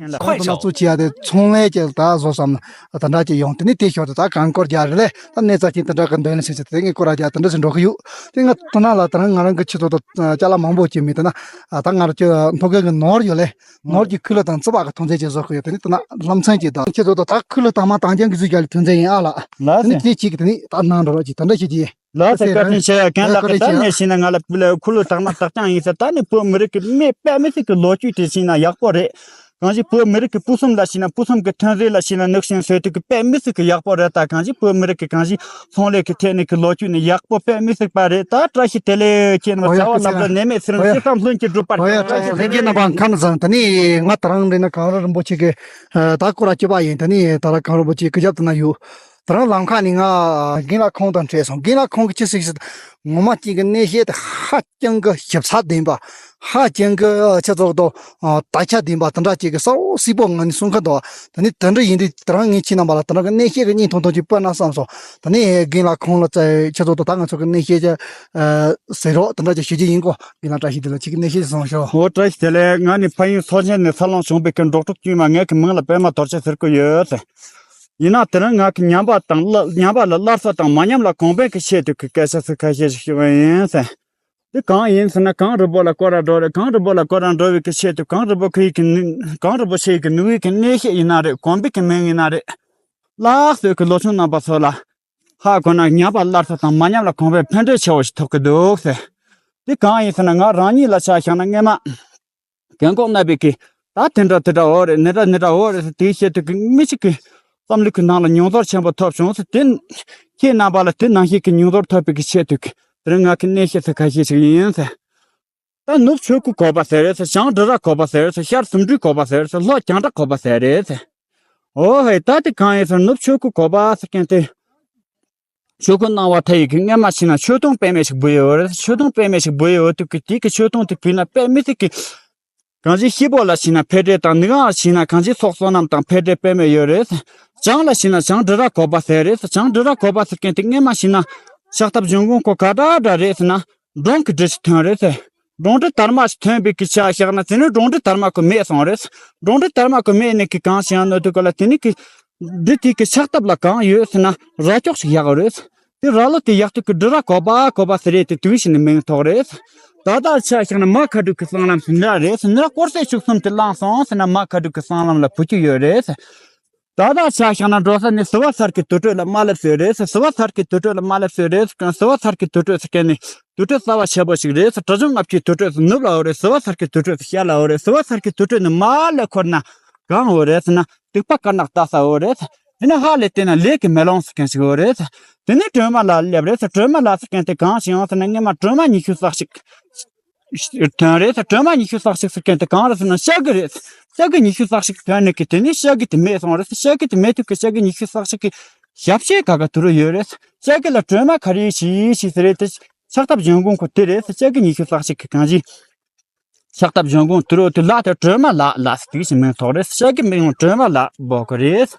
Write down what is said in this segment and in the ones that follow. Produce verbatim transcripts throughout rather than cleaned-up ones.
ཁོང་ཚོ་ནང་བཙུགས་བྱེད་ཡ་དེ་ཚོང་ལས་ཀྱི་ད་བཟོ་བསམ་ན་དེ་འདྲ་ཅིག་ཡོང་། དེ་ནས་དེ་ཞོར་དུ་ད་གང་སྐོར་རྒྱག་རེད་ལས། ད་གནས་རྩ་ཆེན་དེ་འདྲ་གི་འདོན་ལས་ཟེར་ཚེ་དེ་ངས་སྐོར་ར་རྒྱག་དེ་འདྲ་ཞིག་འགྲོ་གི་ཡོད། དེ་ང་དེ་ན་ལ་ད་རང་ང་རང་གི་ཆུ་ཚོད་དུ་ཅ་ལག་མང་པོ་ཅིག་མེད། དེ་ན་ད་ང་རང་ཅི་མཐོ་སྒང་གི་ནོར་ཡོད་ལས། ནོར་གྱི་ཁུ་ལུ་དང་རྩི་བ་གི་ཐོན་རྫས་ཅིག་བཟོ་གི་ཡོད། དེ་ནི་དེ་ན་ལམ་སང་ཅིག་ད་ཆུ་ཚོད་དུ་ད་ཁུ་ལུ་དང་མ་དང་རྐྱང་གི་ཟིག་རྒྱག་ལས་ཐོན་རྫས་ཡིན་ཨ་ལ། ལ་དེ་ནི་དེ་ཅིག་དེ་ནི་ད་ནང་འགྲོ་རོགས་ཅིག་དེ་འདྲ་ཞིག་ཅིག་ལགས་སོ། བཀའ་དྲིན་ཆེ། རྒན་ལགས་ཀྱིས་ད་ནས་བྱས་ན་ང་ལ་ཁུ་ལུ་དང་མ་དང་རྐྱང་ཡིན་ཟེར། ད་ནི་བོད་མི་རིགས་ཀྱི་མི་དཔེ་མི་སྲིད་ཀྱི་ལོ་རྒྱུས་དེ་བྱས་ན་ཡག་པོ་རེད། གང་ཞིག་བོད་མི་རིགས་ཀྱི་ཕུན་སུམ་ལ་བྱས་ན་ཕུན་སུམ་གྱི་ཐོན་རྫས་ལ་བྱས་ན་ནུག་ཤིང་བཟོས་དུས་ཀྱི་དཔེ་མི་སྲིད་ཀྱི་ཡག་པོ་རེད། ད་གང་ཞིག་བོད་མི་རིགས་ཀྱི་གང་ཞིག་ཚོང་ལས་ཀྱི་ཐད་ནས་ཀྱི་ལོ་རྒྱུས་ནི་ཡག་པོ་དཔེ་མི་སྲིད་པ་རེད། ད་བཀྲ་ཤིས་བདེ་ལེགས། ཁྱེད་རྣམས་བྱ་བ་ལམ་འགྲོ་ནད་མེད་ཚེ་རིང་། ཅི་བསམ་ལྷུན་གྱིས་འགྲུབ་པར་ཤོག་ལྷན་རྒྱས་རྣམ་པ་ཁམས་བཟང་། ད་ནི་ང་ད་རང་རེད་ན་གངས་རི་རིན་པོ་ཆེ་གི་ད་སྐོར་ར་སྐྱོད་པ་ཡིན། ད་ནི་ད་ར་གངས་རིན་པོ་ཆེ་གི་རྒྱབ་ཏུ་ན་ཡོད། ད་རང་ལམ་ཁ་ནས་ང་རྒན་ལགས་ཁོང་དང་འཕྲད་སོང་། རྒན་ལགས་ཁོང་གིས་ཅི་ཟེར་ཟེར། ངོ་མ་ཅིག་གི་གནས་བཤད་དེ་ཧ་ཅང་གི་ཞིབ་ཚགས་ལྡན་པ། ཧ་ཅང་གི་ཆ་ཚོགས་དང་དར་ཆ་ལྡན་པ་དེ་འདྲ་ཅིག་གི་གསལ་པོ་གསལ་པོ་ང་ནི་གསུང་གི་འདུག་ད་ནི་དེ་འདྲ་ཡིན་དུས་ད་རང་ངས་ཁྱེད་རྣམ་པ་ལ་དེ་འདྲ་གི་གནས་བཤད་གི་སྙིང་ཐུང་ཐུང་ཅིག་སྤེལ་ན་བསམ་སོང་། ད་ནི་རྒན་ལགས་ཁོང་ལ་ཆ་ཚོགས་དང་ད་ང་ཚོ་གི་གནས་བཤད་ཅིག་ཟེར་རོགས་དེ་འདྲ་ཅིག་ཞུ་རྒྱུ་ཡིན་གོ། རྒན་ལགས་བཀྲ་ཤིས་བདེ་ལེགས། ཁྱེད་ཀྱི་གནས་བཤད་ཅིག་གསུང་ཤོག་འོ། བཀྲ་ཤིས་བདེ་ལེགས། ང་ནི་ཕ་ཡུལ་མཚོ་ཆེན་ནས་འཚར་ལོངས་བྱུང་བའི་གི་འབྲོག་ཕྲུག་དཀྱུས་མ། ངས་གི་མིང་ལ་པད་མ་རྡོ་རྗེ་ཟེར་གི་ཡོད། ཡིན་ན་དེ་རིང་ང་གི་ཉམས་པ་དང་སླར་ཉམས་པ་ལ་སླར་གསོ་དང་མ་ཉམས་ལ་གོང་འཕེལ་གྱི་ཆེད་དུ་གི་སྐད་ཆ་ཚིག་ཁ་ཤས་ཤིག་ཞུ་གི་ཡིན་ཟེར། འདི་གང་ཡིན་ཟེར་ན་གངས་རིན་པོ་ལ་སྐོར་ར་འགྲོ་རེད། གངས་རིན་པོ་ལ་སྐོར་ར་འགྲོ་བའི་གི་ཆེད་དུ་གངས་རིན་པོ་ཁྱེད་ཀྱི་ནི་གངས་རིན་པོ་ཆེ་ཡི་གི་ནུས་པའི་གི་གནས་བཤད་ཡིན་ན་རེད། གོམ་པའི་གི་མིང་ཡིན་ན་རེད། ལགས་སོ། གི་ལོ་ཆུང་རྣམ་པ་ཚོ་ལ་ཧ་གོ་ན་ཉམས་པ་སླར་གསོ་དང་མ་ཉམས་ལ་གོང་འཕེལ་ཕན་འབྲས་ཆེ་བ་ཞིག་ཐོབ་གི་འདུག་ཟེར། འདི་གང་ཡིན་ཟེར་ན་ང་རང་ཉིད་ལ་ཆ་བཞག་ན་སྔས་མ། རྒན་གོག་རྣམ་པས་ཀྱིས་ད་དེ་འདྲ་དེ་འདྲ་འོ་རེད། ནི་འདྲ་ནི་འདྲ་འོ་རེད་ཟེར་དེའི་ཆེད་དུ་གི་མི་གཅིག་གི་བསམ་བློའི་གི་ནང་ལ་མྱོང་ཚོར་ཆེན་པོ་ཐོབ་བྱུང་ཟེར། དེ་ཁྱེད་རྣམ་པ་ལ་དེ་ནང་བཞིན་གྱི་མྱོང་ཚོར་ཐོབ་པའི་གི་ཆེད་དུ་གི་དེ་རིང་ང་གི་གནས་བཤད་ཚིག་ཁ་ཤས་ཤིག་ཡིན་ཟེར། ད་ནུབ་ཆོས་སྐུ་གོ་པ་ཟེར་རེད་ཟེར། བྱང་འབྲི་ར་གོ་པ་ཟེར་རེད་ཟེར། ཤར་ཟུམ་འབྲི་གོ་པ་ཟེར་རེད་ཟེར། ལྷོ་བྱང་བྲག་གོ་པ་ཟེར་རེད་ཟེར། འོ་ཧེ། ད་དེ་གང་ཡིན་ཟེར། ནུབ་ཆོས་སྐུ་གོ་པ་ཟེར་མཁན་དེ། ཆོས་སྐུ་སྣང་བ་མཐའ་ཡས་ཀྱི་སྔས་མ་ཕྱིན་ན་མཆོད་སྡོང་པད་མ་ཞིག་འབུལ་ཡོད་རེད། མཆོད་སྡོང་པད་མ་ཞིག་འབུལ་ཡོད་དུས་ཀྱི་དེའི་གི་མཆོད་སྡོང་དེ་ཕུལ་ན་དཔེ་མི་སྲིད་ཀྱི་གང་ཞིག་སྐྱིད་པོ་ལ་ཕྱིན་ན་ཕན་འབྲས་དང་ནི་གང་ཕྱིན་ན་གང་ཞིག་ཚོགས་བསོད་ནམས་དང་ཕན་འབྲས་དཔེ་མེད་ཡོད་རེད། བྱང་ལ་ཕྱིན་ན་བྱང་འབྲི་ར་གོ་པ་ཟེར་རེད། བྱང་འབྲི་ར་གོ་པ་ཟེར་མཁན་དེ་སྔས་མ་ཕྱིན་ན་ཕྱག་བཏབ་འབྱུང་ཁུངས་ཁོ་ག་འདྲ་འདྲ་རེད་ཟེར་ན་འབྲོང་གི་འབྲི་ཞིག་ཐོན་རེད་ཟེར། འབྲོང་འབྲི་དར་མ་ཞིག་ཐོན་པའི་གི་ཆ་བཞག་ན་དེ་ནི་འབྲོང་འབྲི་དར་མ་ཁོ་མེད་སོང་རེད། འབྲོང་འབྲི་དར་མ་ཁོ་མེད་ནས་གི་གང་ཞིག་ཡང་ནོ་དུས་ག་ལ་དེ་ནི་གི་འབྲི་དེ་གི་ཕྱག་བཏབ་ལ་གང་ཡོད་ཟེར་ན་རྭ་ཅོ་ཞིག་བཞག་ཡོད་རེད། དེ་རྭ་ལོ་དེ་བཞག་དུས་ཀྱི་འབྲི་ར་གོ་པ་གོ་པ་ཟེར་རེད། དེ་དུས་ཕྱིན་ནས་མིང་ཐོགས་རེད། ད་ལྟ་ཆ་བཞག་ན་མ་ཁ་དྲུག་གི་གསང་ལམ་ཟེར་འདྲ་རེད་ཟེར་ན་དཀོར་ཟས་བཅུ་གསུམ་དེ་བླངས་སོང་ཟེར་ན་མ་ཁ་དྲུག་གི་གསང་ལམ་ལ་བུ་ཁྱུ་ཡོད་རེད། ད་ལྟ་ཆ་བཞག་ན་འགྲོ་ས་ནས་ཟུར་པ་སར་གྱི་དུར་ཁྲོད་ལ་མ་སླེབས་སྲོལ་རེད་ཟེར། ཟུར་པ་སར་གྱི་དུར་ཁྲོད་ལ་མ་སླེབས་སྲོལ་རེད་ཟེར། ཟུར་པ་སར་གྱི་དུར་ཁྲོད་ཟེར་མཁན་ནི་དུར་ཁྲོད་རྩ་བ་ཆེ་པོ་ཞིག་རེད་ཟེར། གྲུ་གཟིངས་ལྔ་བཅུའི་དུར་ཁྲོད་ཟེར་ནུབ་ལ་ཡོད་རེད། ཟུར་པ་སར་གྱི་དུར་ཁྲོད་ཟེར་ཤར་ལ་ཡོད་རེད། ཟུར་པ་སར་གྱི་དུར་ཁྲོད་ནས་མར་སླེབས་འཁོར་ན་གང་ཡོད་རེད་ཟེར་ན། ཐིགས་པ་དཀར་ནག་ལྟ་ས་ཡོད་རེད། དེ་ནས་ཧ་ལས་བལྟས་ན་ལས་ཀྱི་མེ་ལོང་ཟེར་མཁན་ཞིག་ཡོད་རེད། དེ་ནས་སྒྲོལ་མ་ལ་སླེབས་རེད། སྒྲོལ་མ་ལ་ཟེར་མཁན་དེ་གང་ཞིག་ཡོང་ཟེར་ན་སྔས་མ་སྒྲོལ་མ་ཉི་ཤུ་རྩ་གཅིག་ཐོན་རེད། སྒྲོལ་མ་ཉི་ཤུ་རྩ་གཅིག་ཟེར་མཁན་དེ་གང་རེད་ཟེར་ན་ཤཱཀྱ་རེད། ཤཱཀྱ་ཉི་ཤུ་རྩ་གཅིག་ཐོན་ནས་ཀྱི་དེ་ནས་ཤཱཀྱ་དེ་མེད་སོང་རེད། ཤཱཀྱ་དེ་མེད་དུས་ཀྱི་ཤཱཀྱ་ཉི་ཤུ་རྩ་གཅིག་གི་ཞབས་ཕྱི་ག་ག་དུ་རུ་ཡོད་རེད། ཤཱཀྱ་ལ་སྒྲོལ་མ་ག་རེ་ཞིག་ཞིག་ཟེར་རེད། དེ་ཕྱག་བཏབ་འབྱུང་ཁུངས་ཁོ་དེ་རེད། ཤཱཀྱ་ཉི་ཤུ་རྩ་གཅིག་གི་གང་ཞིག་ཕྱག་བཏབ་འབྱུང་ཁུངས་དུ་རུ་དུ་ལ་དེ་སྒྲོལ་མ་ལ་ལ་ཟེར་དུས་ཞིག་མིང་ཐོགས་རེད། ཤཱཀྱ་མིང་སྒྲོལ་མ་ལ་འབོད་གི་རེད།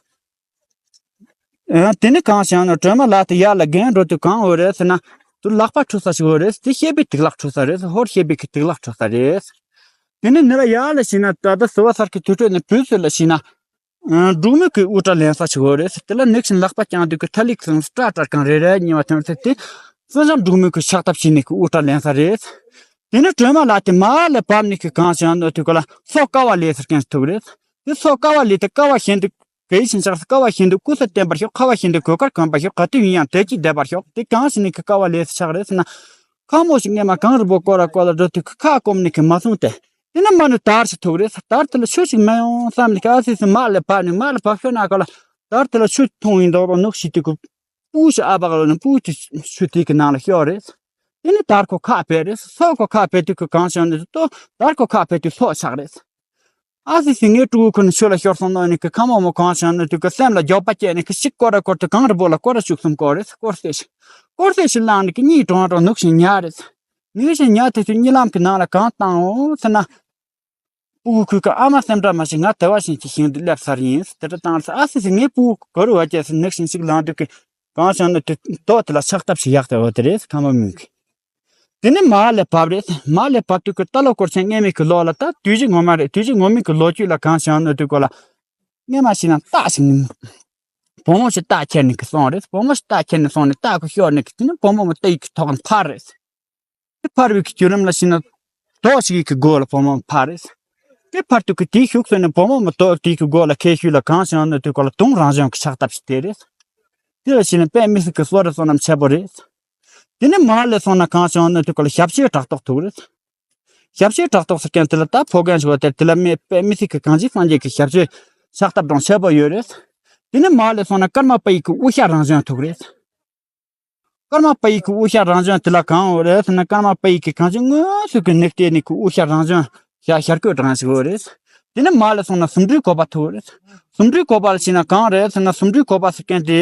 ཨ། དེ་ནི་གང་ཞིག་ཡང་ན་སྒྲོལ་མ་ལ་དེ་ཡར་ལ་རྒན་འགྲོ་དུས་གང་འོ་རེད་ཟེར་ན། དུ་ལག་པ་འཁྲུ་ས་ཞིག་འོ་རེད། དེ་བཤད་པའི་དུག་ལག་འཁྲུ་ས་རེད། ཧོར་བཤད་པའི་གི་དུག་ལག་འཁྲུ་ས་རེད། དེ་ནི་ནི་ར་ཡར་ལ་ཞིག་ན་ད་ལྟ་ཟུར་པ་སར་གི་དུར་ཁྲོད་ནས་བུད་ཚུར་ལ་ཞིག་ན། ཨ། འབྲུག་མོ་གི་དབུ་སྐྲ་ལེན་ས་ཞིག་འོ་རེད། དེ་ལ་ནུག་ཞིང་ལག་པ་བརྐྱངས་དུས་ཀྱི་ཐ་ལིག་ཚང་སྐྲ་སྐྲ་གང་རེ་རེ་ཉེ་བ་ཐོན་ཚེ་དེ། སྲིད་འཇམ་འབྲུག་མོ་གི་ཕྱག་བཏབ་བྱས་ནས་གི་དབུ་སྐྲ་ལེན་ས་རེད། དེ་ནས་སྒྲོལ་མ་ལ་དེ་མར་ལ་བབས་ནས་གི་གང་ཞིག་ཡང་ནོ་དུས་ག་ལ་སོ་ཀ་བ་ལས་ཟེར་མཁན་ཞིག་ཐུག་རེད། དེ་སོ་ཀ་བ་ལས་དེ་ཀ་བ་བཞིན་དུ་གེ་ཞིང་ཆགས་སུ་ཀ་བ་བཞིན་དུ་ཀུ་སུ་བརྟན་པར་ཤོག་ཁ་བ་བཞིན་དུ་གོས་དཀར་གོན་པར་ཤོག་ག་དུས་ཡིན་ཡང་དལ་གྱིས་བསྡད་པར་ཤོག་དེ་གང་ཞིག་ནས་གི་ཀ་བ་ལས་ཆགས་རེད་ཟེར་ན། ཁ་མོ་ཞིག་སྔས་མ་གངས་རི་བོ་སྐོར་ར་སྐོར་ལ་འགྲོ་དུས་ཁ་སྐོམ་ནས་གི་མ་སོང་སྟེ། དེ་ནས་མ་ནི་དར་ཞིག་ཐུག་རེད། དར་དེ་ལ་ཆུ་ཞིག་མི་ཡོང་བསམ་ནས་གི་ཨ་སི་སི་མར་ལ་བབས་ནས་མར་ལ་བབས་ཤོར་ན་ག་ལ་དར་དེ་ལ་ཆུ་འཐུང་ཡིན་མདོག་རོ་ནུག་ཞིག་དུས་གི་སྤུ་ཞིག་ཨ་བག་རོ་ནི་སྤུ་དེ་ཆུ་དེ་གི་ནང་ལ་ཤོར་རེད། དེ་ནས་དར་ཁོ་ཁ་ཕེ་རེད། སོ་ཁོ་ཁ་ཕེ་དུས་གི་གང་ཞིག་ནས་ཏོ་དར་ཁོ་ཁ་ཕེ་དུས་སོ་ཆག་རེད། ཨ་སི་སི་ངའི་ཕྲུ་གུ་ཁོ་ནི་ཆུ་ལ་ཤོར་སོང་ནོ་ནི་གི་ཁ་མོ་མོ་གང་ཞིག་ནི་དུས་གི་སེམས་ལ་འགྱོད་པ་སྐྱེས་ནི་གི་ཤིག་སྐོར་ར་སྐོར་དུ་གངས་རི་བོ་ལ་སྐོར་ར་བཅུག་གསུམ་སྐོར་རེད། སྐོར་ཏེ་ཤིག་སྐོར་ཏེ་ཤིག་བླངས་ནི་གི་གཉིད་དྲོང་དྲོང་ནུག་ཞིང་ཉལ་རེད། ནུག་ཞིང་ཉལ་དེ་དུས་གཉིད་ལམ་གི་ནང་ལ་གང་བཏང་འོང་ཟེར་ན། ཕྲུ་གུ་ཁོས་གི་ཨ་མ་སེམས་ཁྲལ་མ་བྱེད། ང་དལ་བ་ཞིང་གི་ཞིང་དུ་སླེབས་ཚར་ཡིན་ཟེར་དེ་འདྲ་བཏང་རེད། ཨ་སི་སི་ངའི་ཕྲུ་གུ་ག་རུ་བ་སྐྱེས་ཟེར་ནུག་ཞིང་ཤིག་ལངས་དུས་གི་གང་ཞིག་ནི་དུས་ཏོ་དེ་ལ་ཕྱག་བཏབ་ཞིག་ཡག་དེ་འོ་དེ་རེད་ཁ་མོ་མོ་གི། དེ་ནས་མར་ལ་བབས་རེད། མར་ལ་བབས་དུས་ཀྱི་རྟ་ལོ་སྐོར་ཆེན་སྔས་མའི་གི་ལོ་ལ་ད་དུས་བཞི་ངོ་མ་རེད། དུས་བཞི་ངོ་མའི་གི་ལོ་རྒྱུས་ལ་གང་བྱུང་ནོ་དུས་སྐོར་ལ། སྔས་མ་ཞིག་ན་རྟ་ཞིག་ནི། བུ་མོ་ཞིག་རྟ་ཁྱེར་ནས་གི་སོང་རེད། བུ་མོ་ཞིག་རྟ་ཁྱེར་ནས་སོང་ནས་རྟ་གི་ཤོར་ནས་གི་དེ་ནས་བུ་མོ་མོ་རྟ་ཡི་གི་ཐོག་ནས་ཕར་རེད། དེ་ཕར་བའི་གི་བརྒྱུད་རིམ་ལ་ཞིག་ན། དོག་ཞིག་གི་སྒོ་ལ་བུ་མོ་ཕར་རེད། དེ་ཕར་དུ་གི་དེའི་ཤུགས་སུ་ནས་བུ་མོ་མོ་དོག་དེའི་གི་སྒོ་ལ་ཁེལ་ཤུལ་ལ་གང་བྱུང་ནོ་དུས་སྐོར་ལ་དུང་རང་བྱུང་གི་ཕྱག་བཏབ་ཞིག་དེ་རེད། དེ་ལ་ཞིག་ན་དཔེ་མི་སྲིད་གི་གསོ་རེ་བསོད་ནམས་ཆེ་པོ་རེད། དེ་ནས་མར་ལ་སོང་ན་གང་བྱུང་ནོ་དུས་སྐོར་ལ་ཞབས་ཕྱི་ཕྲག་དོག་ཐུག་རེད། ཞབས་ཕྱི་ཕྲག་དོག་ཟེར་མཁན་དེ་ལ་ད་ཕོ་རྒན་ཞིག་བ་དེར་དེ་ལ་མེད་པའི་མི་ཚིག་གི་གང་ཅི་སངས་རྒྱས་ཀྱི་ཞབས་ཕྱི་ཕྱག་བཏབ་གྲངས་ཆེ་པོ་ཡོད་རེད། དེ་ནས་མར་ལ་སོང་ན་ཀརྨ་པ་ཡི་གི་དབུ་ཞྭ་རང་བྱོན་ཐུག་རེད། ཀརྨ་པ་ཡི་གི་དབུ་ཞྭ་རང་བྱོན་དེ་ལ་གང་ཡོད་རེད་ཟེར་ན། ཀརྨ་པ་ཡི་གི་གང་ཅི་དངོས་སུ་གི་ནུས་རྟེན་ནི་གི་དབུ་ཞྭ་རང་བྱོན་ཞྭ་ཞྭ་རྐོས་གྲངས་ཤིག་ཡོད་རེད། དེ་ནས་མར་ལ་སོང་ན་སུམ་འགྲུལ་བཀོད་པ་ཐུག་རེད། སུམ་འགྲུལ་བཀོད་པ་ལ་ཕྱིན་ན་གང་རེད་ཟེར་ན། སུམ་འགྲུལ་བཀོད་པ་ཟེར་མཁན་དེ།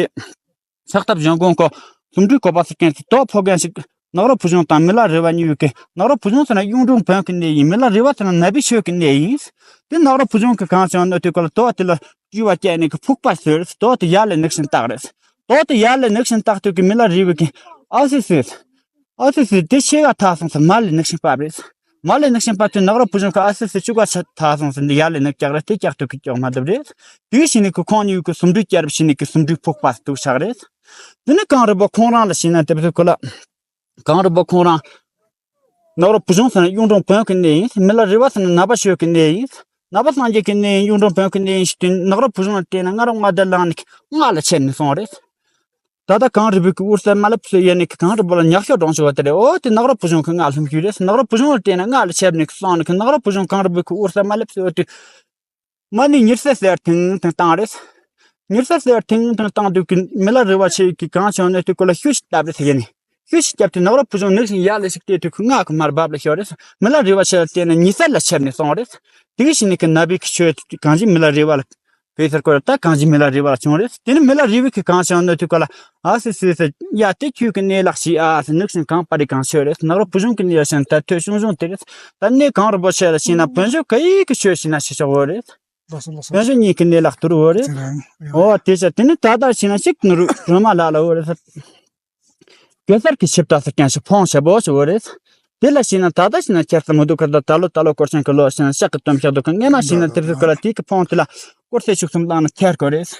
ཕྱག་བཏབ་གཞུང་དགོན་ཁོ། སུམ་འགྲུལ་བཀོད་པ་ཟེར་མཁན་དེ་དོ་ཕོ་རྒན་ཞིག་ནག་རོ་བུ་གཞུང་དང་མི་ལ་རས་པ་གཉིས་ཡོད་ཀི། ནག་རོ་བུ་གཞུང་ཟེར་ན་གཡུང་དྲུང་བོན་གི་གནས་ཡིན། མི་ལ་རས་པ་ཟེར་ན་ནག་པོའི་ཆོས་ཀྱི་གནས་ཡིན། དེ་ནག་རོ་བུ་གཞུང་གི་གང་བྱུང་ནོ་དུས་སྐོར་ལ་དོ་དེ་ལ་སྐྱུར་བ་བཀྱགས་ནས་གི་ཕུག་པ་བཟོས། དོ་དེ་ཡར་ལ་ནུག་བཞིན་བཏགས་རེད། དོ་དེ་ཡར་ལ་ནུག་བཞིན་བཏགས་དུས་ཀི་མི་ལ་རས་པ་གི་ཨ་སི་སི། ཨ་སི་སི་དེ་ཤེས་ག་ཐག་སོང་ཟེར་མར་ལ་ནུག་བཞིན་བབས་རེད། མར་ལ་ནུག་བཞིན་བབས་དུས་ནག་རོ་བུ་གཞུང་གི་ཨ་སི་སི་བཅུ་ག་ཆ་ཐག་སོང་ཟེར་འདི་ཡར་ལ་ནུག་བཀྱགས་རེད། དེ་བཀྱགས་དུས་ཀི་ཀྱོག་མ་བཏུབ་རེད། དེ་བཞིན་ནི་གི་ཁོང་གཉིས་ཀྱི་སུམ་འགྲུལ་བསྐྱར་བཞིན་ནི་གི་སུམ་འགྲུལ་ཕུག་པ་དུག་ཆགས་རེད། དེ་ནི་གངས་རི་བོ་ཁོང་རང་ལ་ཕྱིན་ན་དེ་བཟོད་ཁོ་ལ། གངས་རི་བོ་ཁོང་རང་། ནག་རོ་བུ་གཞུང་ཟེར་ན་གཡུང་དྲུང་བོན་གྱི་གནས་ཡིན། མི་ལ་རས་པ་ཟེར་ན་ནག་པ་ཆོས་ཀྱི་གནས་ཡིན། ནག་པ་སངས་རྒྱས་ཀྱི་གནས་ཡིན། གཡུང་དྲུང་བོན་གྱི་གནས་ཡིན་ཞེས་དུས་ནག་རོ་བུ་གཞུང་ལ་བརྟེན་ནས་སྔ་རོ་མངའ་སྡེ་བླངས་ནས་སྔགས་ལ་ཆས་ནས་སོང་རེད། ད་ལྟ་གངས་རི་བོ་གི་དབུ་རྩེ་མ་ལེབ་སུ་ཡེ་ནས་གི་གངས་རི་བོ་ལ་ཉག་ཤོག་སྒྲོང་ཞུ་བ་དེ་རེད། འོ་དེ་ནག་རོ་བུ་གཞུང་གི་སྔགས་ལྷུམ་ཞུ་རེད། ནག་རོ་བུ་གཞུང་ལ་བརྟེན་ནས་སྔགས་ལ་ཆས་ནས་སོང་ནས་གི་ནག་རོ་བུ་གཞུང་གངས་རི་བོ་གི་དབུ་རྩེ་མ་ལེབ་སུ་འོ་དེ། མ་ནི་ཉི་ཟེར་ཟེར་ཐིང་ཐིང་བཏང་རེད། ཉི་ཟེར་ཟེར་ཐིང་ཐིང་བཏང་དུས་ཀི་མི་ལ་རས་པ་ཆོས་ཀྱི་གང་བྱུང་ནོ་དུས་སྐོར་ལ་ཤུ་ཞིག་བཏབ་རེད་ཟེར་ཡ་ནི། ཤུ་ཞིག་བརྒྱབ་དུས་ནག་རོ་བུ་གཞུང་ནུག་བཞིན་ཡར་ལ་ཞིག་བལྟས་དུས་ཀི་སྔགས་ཀྱི་མར་བབ་ལ་ཤོར་རེད། མི་ལ་རས་པ་ཆོས་ལ་བརྟེན་ནས་ཉི་ཟེར་ལ་ཆས་ནས་སོང་རེད། དེ་གི་ཕྱི་ནས་ཀི་ནག་པོའི་གི་ཆོས་གང་ཅི་མི་ལ་རས་པ་ལ། བོད་ཟེར་སྐོར་ད་གང་ཅི་མི་ལ་རས་པ་ལ་བྱུང་རེད། དེ་ནི་མི་ལ་རས་པའི་གི་གང་བྱུང་ནོ་དུས་སྐོར་ལ། ཨ་སི་སི་སི། ཡ་དེ་ཁྱོད་ཀྱི་གནས་ལགས་ཤིག་ཨ་སི་ནུག་བཞིན་གངས་པ་རི་གངས་ཆོས་རེད། ནག་རོ་བུ་གཞུང་གི་གནས་ལ་ཕྱིན་ད་ཐོས་ཤུང་ཤུང་དེ་རེད། ད་གནས་གངས་རི་བོ་ཆོས་ལ་ཕྱིན་ན་བོན་ཆོས་ག་ཡི་གི་ཆོས་ཤིག་ན་ཤི་ཤོག་འོ་རེད། ལགས་སོ་ལགས་སོ། བོན་ཆོས་གཉིས་ཀྱི་གནས་ལགས་དུར་འོ་རེད། དེ་རང་ཡང་། འོ་དེ་ཆ་དེ་ནི་ད་ལྟ་ཕྱིན་ན་ཞིག་ནུ་རུ་རོ་མ་ལགས་ལ་འོ་རེད། གེ་སར་གྱི་ཞིབ་ལྟ་ཟེར་མཁན་ཞིག་ཕོང་ཞེ་པོ་ཞིག་འོ་རེད། དེ་ལ་ཕྱིན་ན་ད་ལྟ་ཕྱིན་ན་ཁྱེར་ས་མི་འདུག་གར་ད་ད་ལོ་ད་ལོ་སྐོར་ཆེན་གི་ལོ་ཕྱིན་ན་ཤག་གི་དོན་ཤག་འདུག་གི་སྔས་མ་ཕྱིན་ན་དེ་ཚོ་གི་ལ་དེ་གི་ཕོང་དེ་ལ་སྐོར་ཚེ་ཤུགས་གསུམ་བླངས་ན་ཁྱེར་དགོས་རེད།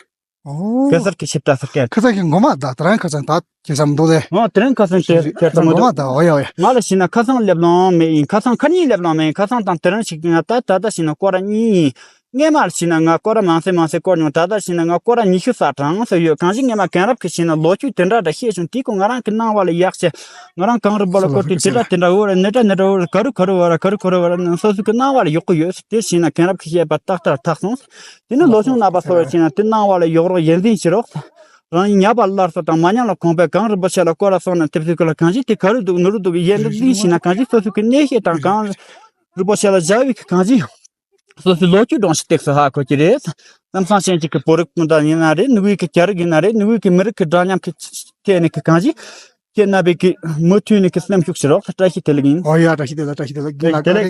ཨོ། གེ་སར་གྱི་ཞིབ་ལྟ་ཟེར་མཁན། ཁ་སང་གི་མགོ་མ་ད་དེ་རིང་ཁ་སང་ད་ཁྱེད་ཚང་འདུག་ལེ། ཨོ་དེ་རིང་ཁ་སང་དེ་ཁྱེད་ཚང་མགོ་མ་འདུག་ད་འོ་ཡ་འོ་ཡ། ང་ལ་ཕྱིན་ན་ཁ་སང་སླེབས་ལོང་མེད་ཡིན། ཁ་སང་ཁ་ཉིན་སླེབས་ལོང་མེད་ཡིན། ཁ་སང་དང་དེ་རིང་ཞིག་ཡིན་ན་ད་ད་ལྟ་ཕྱིན་ན་སྐོར་ར་གཉིས་ཡིན། སྔས་མ་ལ་ཕྱིན་ན་ང་སྐོར་ར་མང་སེ་མང་སེ་སྐོར་མྱོང་། ད་ལྟ་ཕྱིན་ན་ང་སྐོར་ར་ཉི་ཤུ་ཙམ་གྲངས་སུ་ཡོད། གང་ཞིག་སྔས་མ་རྒན་རབས་ཀྱིས་ཕྱིན་ན་ལོ་རྒྱུས་དེ་འདྲ་འདྲ་བཤད་བྱུང་། དེ་ཀོ་ང་རང་གི་སྣང་བ་ལ་ཡག་ཆེ། ང་རང་གངས་རི་བོ་ལ་སྐོར་དུས་དེ་འདྲ་དེ་འདྲ་འོ་ར་ནི་འདྲ་ནི་འདྲ་འོ་ར་ག་རུ་ག་རུ་འོ་ར་ག་རུ་ག་རུ་འོ་ར་ནི་སོ་སོ་གི་སྣང་བ་ལ་ཡག་པོ་ཡོད། དེ་ཕྱིན་ན་རྒན་རབས་ཀྱིས་བཤད་པ་ཏག་ཏག་ཐག་སོང་། དེ་ནི་ལོ་ཆུང་རྣམ་པ་ཚོ་ལ་ཕྱིན་ན་དེ་སྣང་བ་ལ་ཡག་རོགས་ཡར་འཛིན་བྱེད་རོགས། རང་ཉིད་ཉམས་པ་སླར་གསོ་དང་མ་ཉམས་ལ་གོམས་པའི་གངས་རི་བོ་ཆེ་ལ་སྐོར་ར་སོང་ན་དེབ་ཚིག་གི་ལ་གང་ཞིག་དེ་ག་རུ་འདུག་ནུ་རུ་འདུག་ཡར་འཛིན་བྱེད་ན་གང་ཞིག་སོ་སོ་གི་གནས་བཤད་དང་གངས་རི་བོ་ཆེ་ལ་བཞག་པའི་གི་གང་ཞིག་སོ་སོའི་ལོ་རྒྱུས་སྒྲོམ་གཞི་སྟེགས་སུ་ཧ་གོ་གི་རེད། རྣམ་སྲས་ཅན་གཅིག་གི་བོད་རིགས་སྤུན་ཟླ་ཡིན་ན་རེད། ནུ་བོའི་གི་རྒྱ་རིགས་ཡིན་ན་རེད། ནུ་བོའི་གི་མི་རིགས་གི་འདྲ་མཉམ་གི་ཐད་ནས་གི་གང་ཞིག་ཁྱེད་རྣམ་པའི་གི་མུ་མཐུད་ནས་གི་སེམས་ཤུགས་ཤིག་རོགས། བཀྲ་ཤིས་བདེ་ལེགས་ཡིན། ཨོ་ཡ། བཀྲ་ཤིས་བདེ་ལེགས། བཀྲ་ཤིས་བདེ་ལེགས། བདེ་ལེགས།